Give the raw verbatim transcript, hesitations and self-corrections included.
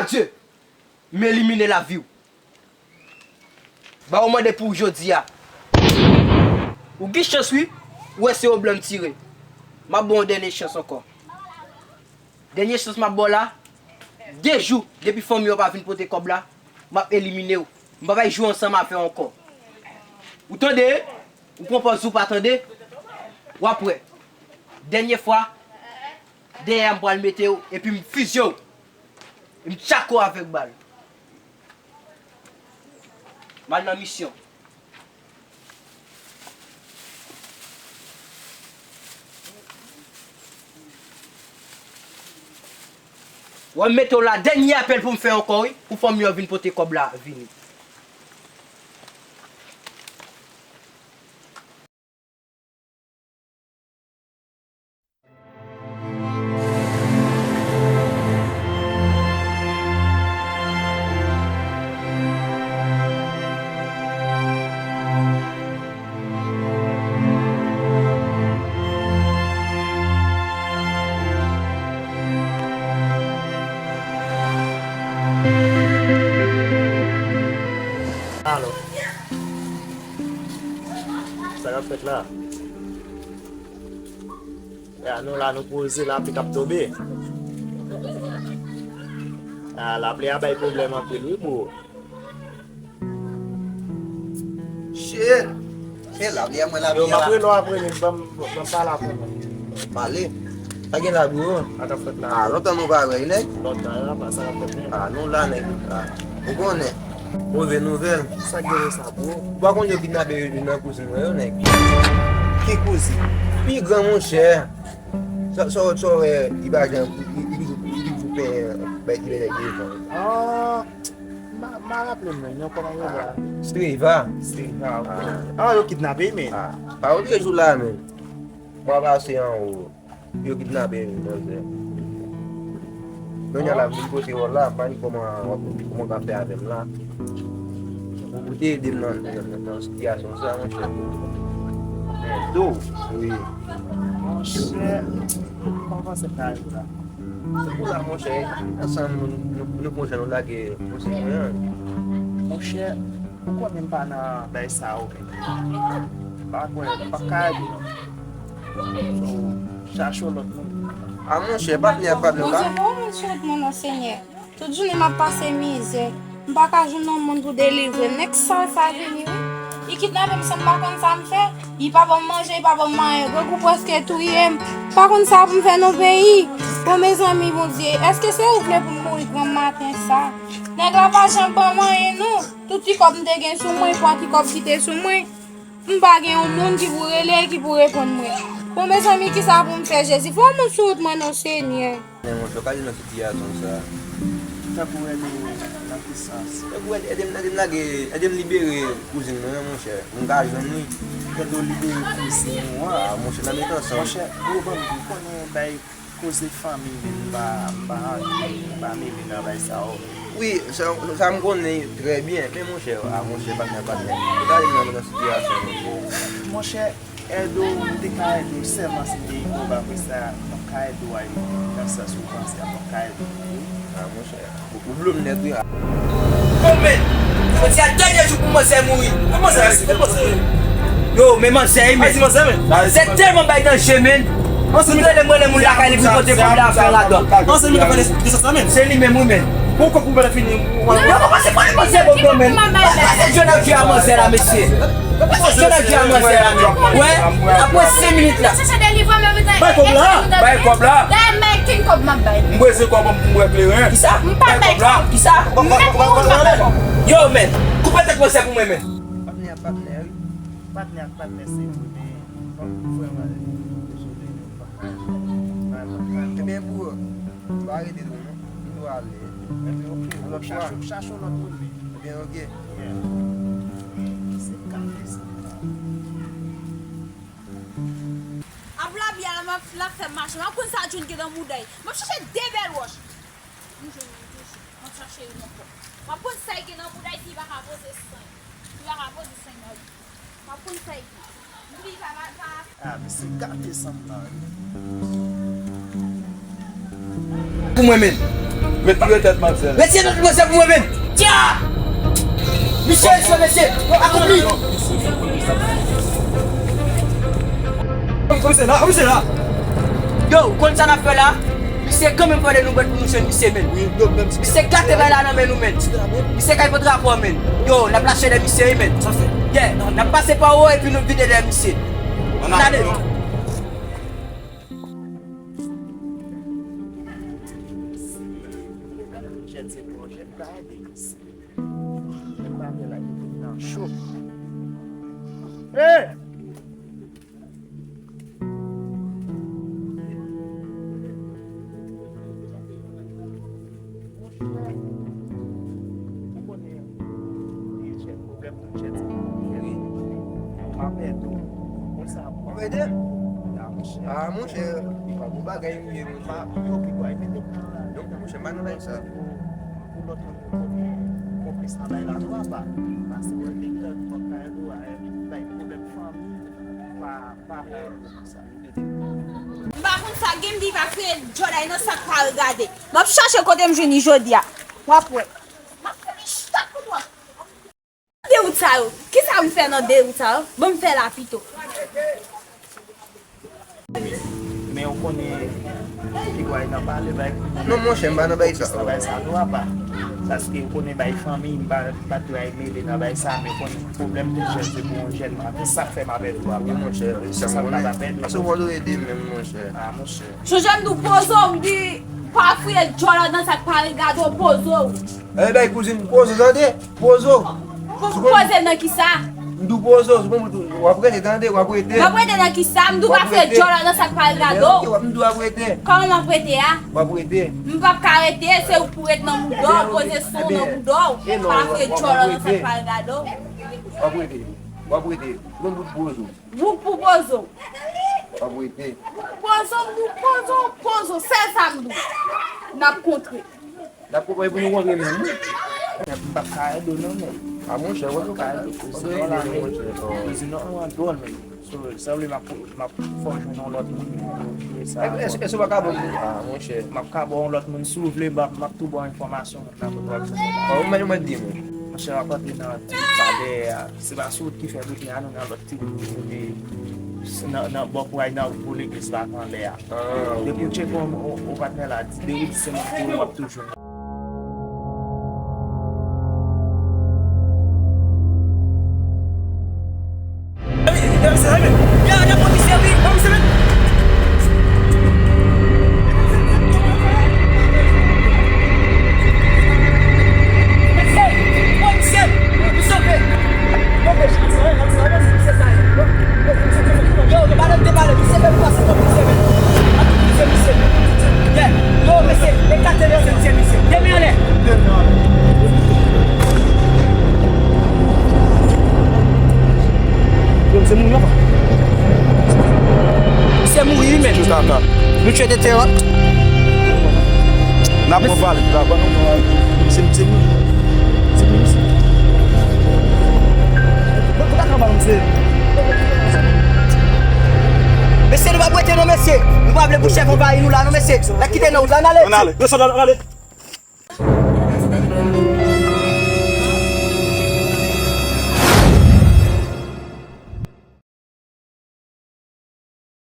Dye, m elimine lavi w. Ba ou mande pou ou jodi a. Ou gen chans wi, ou wè se yon blan m tire. M ap ba w yon dènye chans ankò. Dènye chans m ap ba w la, de jou, depi fanmi w pa vin pote kòb la, m ap elimine w. M pa bay jwe ansanm avè w ankò. Ou tande? Ou pran pòz ou pa tande? W ap wè. Dènye fwa, dèyè a m pral mete w, epi m fizye w. M tchake w avèk bal. M al nan misyon. Wè m mete w la, dènye apèl pou m fè ankò wi, pou fanmi an vin pote kòb la, vini. Alo. Sa k ap fèt la? Ya, nou la, nou poze, lapli k ap tonbe. Ah, lapli a bay pwoblèm anpil wi, bro. Shit! E lapli a, mwen lapli a la. Yo, m ap rele w apre, men ban m, ban m pale avè w. Pale? Sa gen la, bro? Sa k ap fèt la? Ah, lontan nou pa wè, nèg. Lontan, la, pa sa k ap fèt, nèg. Ah, nou la, nèg. Ah, ou konnen. Move nouvèl. Sa k gen sa, bro? Ou pa konn yo kidnape youn nan kouzin mwen yo, nèg? Ki kouzin? Pi gran, monchè. Sa, sa, sa w wè, li pa jan, li, li, li, li toujou penyen bay ti bèlè devan. Ah, m pa, m pa raple m, men, non, kòman yo la? Streva. Streva, ok. Ah. Ah, yo kidnape, men. Ah, pa oblije jou la, men. Mwen pase anwo. Yo kidnape m, manzè. Kounye a la, m vin pote w la, m pa di kòman w ap, kòman w ka fè avè m la. Ou, ou te ede m nan, nan, nan, nan sitiyasyon sa, monchè. Men do, wi. Monchè, kòman se ka rive la? Se pou la, monchè, ansanm nou, nou, nou pran jan nou lage konsèy mwen an. Monchè, ou konnen m pa nan bagay sa yo, men. M pa kwè, m p ap ka ede non. So, chache yon lòt moun. A monchè, patnè, patnè, ou ka. Bondye, pa yon moun sou wout mwen non, Senyè. Tout jounen m ap pase mizè. M pa ka jwenn yon moun pou delivre m. Nèg sal sa vini, wi. Li kidnape m san m pa konn sa m fè. Li pa ban m manje, li pa ban m anyen. Grangou prèske touye m. M pa konn sa pou m fè non, peyi. Bon, mezanmi, Bondye, èske se ou vle pou m mouri granmmaten sa? Nèg la pa janm ban m anyen, non. Tout ti kòb m te gen sou mwen, pran ti kòb ki te sou mwen. M pa gen yon moun ki pou rele, ki pou reponn mwen. Bon, mezanmi, kisa pou m fè, Jezi? Fè yon moun sou wout mwen non, Senyè. Men monchè, w ka di nan sitiyasyon sa. Tankou ede nan ki sans? Tankou ede, ede m, ede m lage, ede m libere kouzin mwen an, monchè. M ka jwenn li. Tankou libere kouzin ou an? A, monchè, n a met ansanm. Monchè, bro, ban m di, ou konnen bay koze fanmi, men m pa, m pa antre, m pa mele nan bay sa yo. Wi, sa, sa m konnen trè byen, men monchè, a, monchè, patnè, patnè. Ou ka di m nan, nan sitiyasyon, monchè. Monchè, ede w, m te ka ede w sèlman si m te gen kòb, apre sa, m p ap ka ede w ale nan sans ou panse a, m p ap ka ede w. A, monchè, ou, ou blo m nèt, wi. Bon, men, jodi a dènye jou pou manzè mouri. Manzè, manzè. Yo, men manzè, wi, men. Manzè, men. Manzè tèlman bay danje, men. Manzè, men. Rele mwen, rele moun lakay li pou pote kòb la, fè ladan. Manzè, men, ka fè de, de sa, men. Se li menm, wi, men. Bon, kòb pou fini. Yo, kòmanse pale manzè, bon, men. Pase jwenn ak vye a manzè la, mesye. Pase jwenn ak vye a manzè la, men. Wè, apre senk minit la. Bay kòb la. Bay kòb la. Dayè, men, ken kòb m ap bay? M bezwen kòb pou m bwè kleren. Kisa? M pa bay kòb. Kisa? Yo, men. Koupe tèt manzè pou mwen, men. Patnè ak patnè, wi. Patnè ak patnè, se vre, men, bon, vrèman, dezole, men, m pa ka. Ebyen, bro, m pa rete tou, non. M dwe ale. Ebyen, oke, w ap chache, w ap chache yon lòt moun, men. Ebyen, oke. Yeah. Se kafe sa. Ap lapli a, l ap, l ap fè m mache. M ap konn sa John gen nan mouda l. M ap chache de bèl wòch. M jwenn youn toujou. M ap chache youn ankò. M ap konn sa l gen nan mouda l, si l pa ka poze san. Si l pa ka poze san nan. M ap konn sa l gen. M oubli pa, pa, pa. Ah, men se gate san m nan, wi. Pou mwen menm. Retire tèt manzè. Retire tèt manzè pou mwen menm. Tya! Misye, mesye, mesye, akoupli. Komisè la, komisè la. Yo, ou konn sa n ap fè la? Misye kanmenm fè de nou bèt pou nou jwenn misye, menn. Misye gate bay la nan men nou, menn. Misye kay pot rapò, menn. Yo, n ap lache de misye, wi, menn. Yeah, n ap pase pa wo epi nou vide de misye. Ann ale. Jèn se bon, jèn pa ale. Jèn pa ale la, li vin nan cho. Hey! Monchè, ou konnen, li jèn pwoblèm tout jèn se pwoblèm. Wi. Ou pa pèdi, ou konn sa pou. Ou pèdi? A, monchè. A, monchè, li pa bon bagay, wi, monchè. Pa, yo, ki kwa, mete nan la. Non, monchè, m pa nan bagay sa. Pou, pou lòt moun yo konnen, konplis nan bagay la, nou apa. Paske, wè, te gen lòt bò kay nou a, bay pwoblèm fanmi, pa, pa fè konsa. M pa konn sa, gen m di pa fè djòl ay nan sa k pa regade. M ap chache kote m jwenn li jodi a. W ap wè. M ap fè li chak kout wòch. De wout sa yo. Kisa m fè nan de wout sa yo? Ban m fè la pito. Men ou konnen, pigay nan pale bay. Non, monchè, m pa nan bay sa. Bay sa nou apa. Paske ou konnen bay fanmi, m pa, m pa twò mele nan bay sa, men ou konnen pwoblèm pou jèn, se pou yon jèn, m pa konn sa k fè m apèl ou apa. Wi, monchè, se sa m pa apèl ou. Paske ou pa dwe ede menm, monchè. A, monchè. Chonje m di w poze w, m di pa fouye djòl nan sa k pa regade w, poze w. E bay kouzin, poze w tande, poze w. Pou poze m nan kisa? M di w poze w, w ap rete tande, w ap rete. W ap rete nan kisa? M di w pa fouye djòl nan sa k pa regade w. M di w ap rete. Kòman m ap rete a? W ap rete. M p ap ka rete, se ou pou ret nan mouda w, poze son nan mouda w. Pa fouye djòl nan sa k pa regade w. W ap rete, w ap rete. Yon bout poze w. Bout pou poze w. W ap rete. Poze w, bout poze w, poze w. Sèl sa m di w. N ap kontre. N ap kontre pou nou kontre menm, wi. M p ap ka ede w non, men. A, monchè, wè nou ka ede w. Kouzin an dwòl, men. So, sa vle m ap, m ap fè w jwenn yon lòt moun. Èske w pa ka ban m, a, monchè. M ap ka ba w yon lòt moun, si w vle, m ap, m ap tou ba w enfòmasyon moun nan kote w ap jwenn la. Ou mèt, ou mèt di m. Monchè, w ap antre nan ti palè a. Se pa sou wout ki fè kote a, nou nan lòt ti wout ki kote nan, nan bò pou al nan pou legliz la anlè a. Depi w tcheke yon, yon, yon patnè la, de wout se moun ki w ap toujou. Yo, misye mouri ankò. Misye mouri, wi, men. Nou tchwe tete yo. N ap pale, n ap pale. Misye, misye mouri. Misye mouri, misye. Bon, pou ta ka ba misye. Mesye, nou p ap rete non, mesye. Nou pa vle pou chèf anvayi nou la non, mesye. N ap kite nan wout la, n ale. Ann ale. Mesye, ann ale.